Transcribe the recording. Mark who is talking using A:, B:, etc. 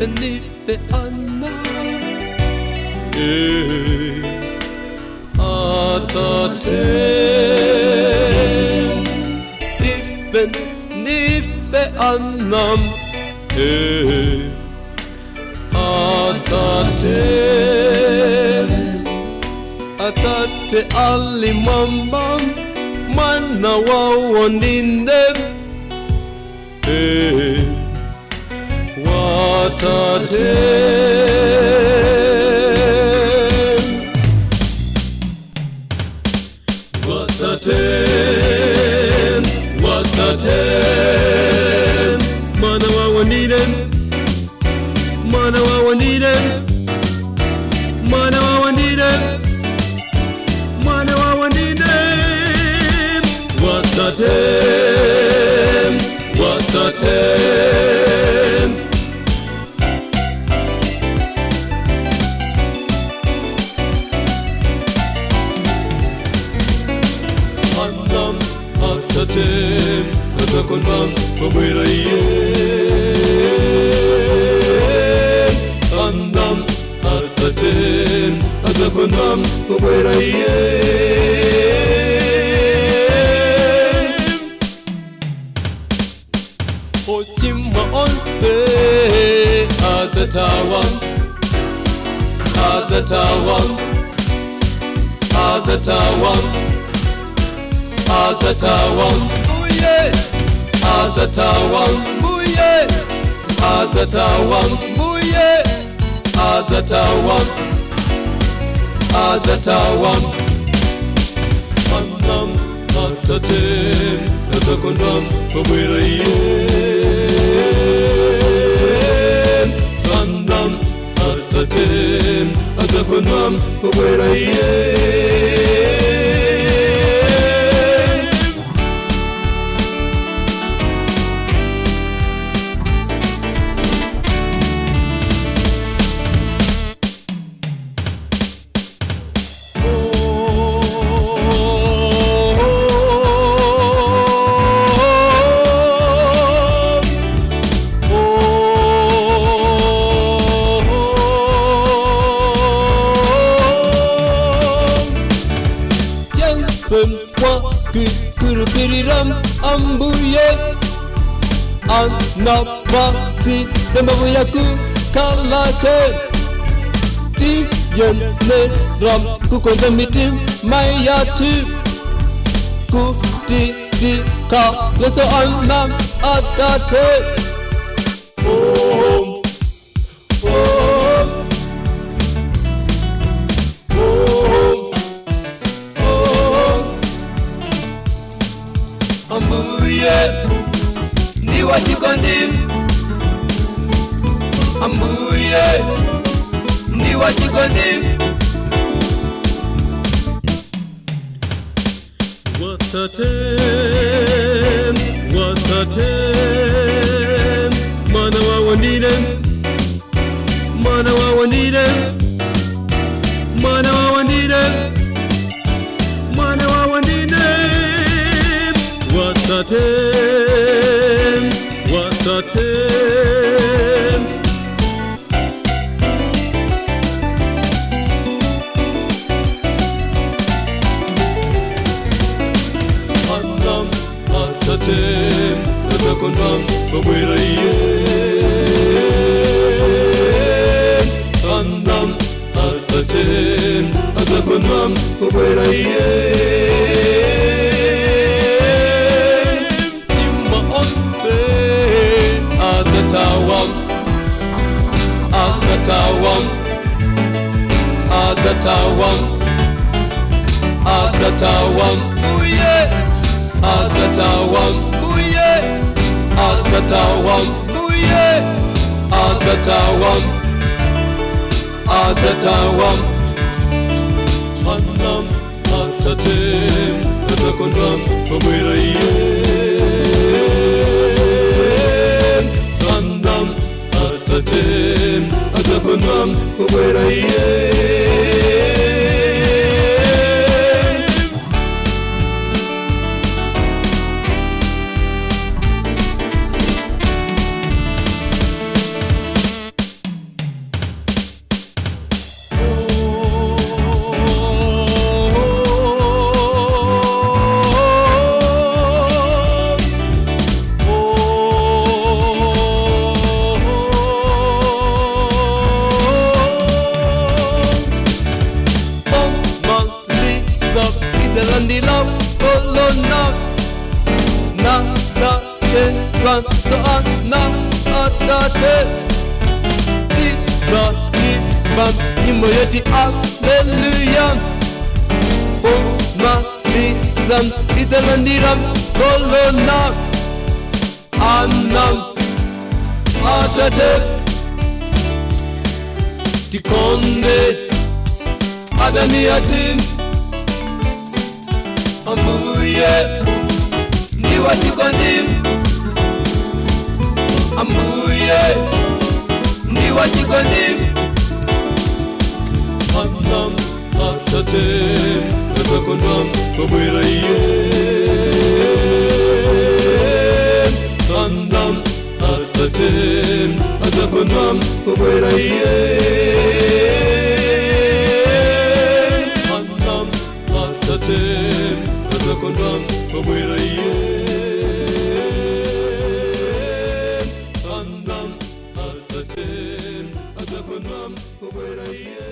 A: Ife ana Atate Ife nife anam Atate Atate ali mwamba mwana wawo ndine Watate Watate Watate mwana wawo ndine mwana wawo ndine mwana wawo ndine mwana wawo ndine Watate Watate Anam atate atakonam pabwera iye Anam atate atakonam pabwera iye Ochimwa onse atatawa atatawa atatawa atatawa mbuye atatawa mbuye atatawa mbuye atatawa atatawa anam atate atakonam pabwera iye anam atate atakonam pabwera iye Ambuye anapati lembavu kalake tiyenera kukonza mitima yathu kutitika leso ana atate oh, oh, oh, oh. Ambuye ni wachikondi Ambuye ni wachikondi Watate Watate mwana wawo ndine mwana wawo ndine mwana wawo ndine mwana wawo ndine Watate Watate Anam atate atakonam pabwera iye Anam atate atakonam pabwera iye Timma onse atatawa atatawa atatawa atatawa mbuye atatawa mbuye atatawa mbuye atatawa atatawa anam atate atakonam pabwera iye anam atate atakonam pabwera iye Ana atate Tidzaimba nyimbo yoti aleluya. Pomaliza tidzalandira kolona. Ana atate, tikonde adani athu. Ambuye ndi wachikondi. Ambuye ndi wachikondi. Ana atate adzakondwa pobwera iye. Ana atate adzakondwa pobwera iye. Ana atate adzakondwa pobwera iye. Ana atate adzakondwa pobwera iye.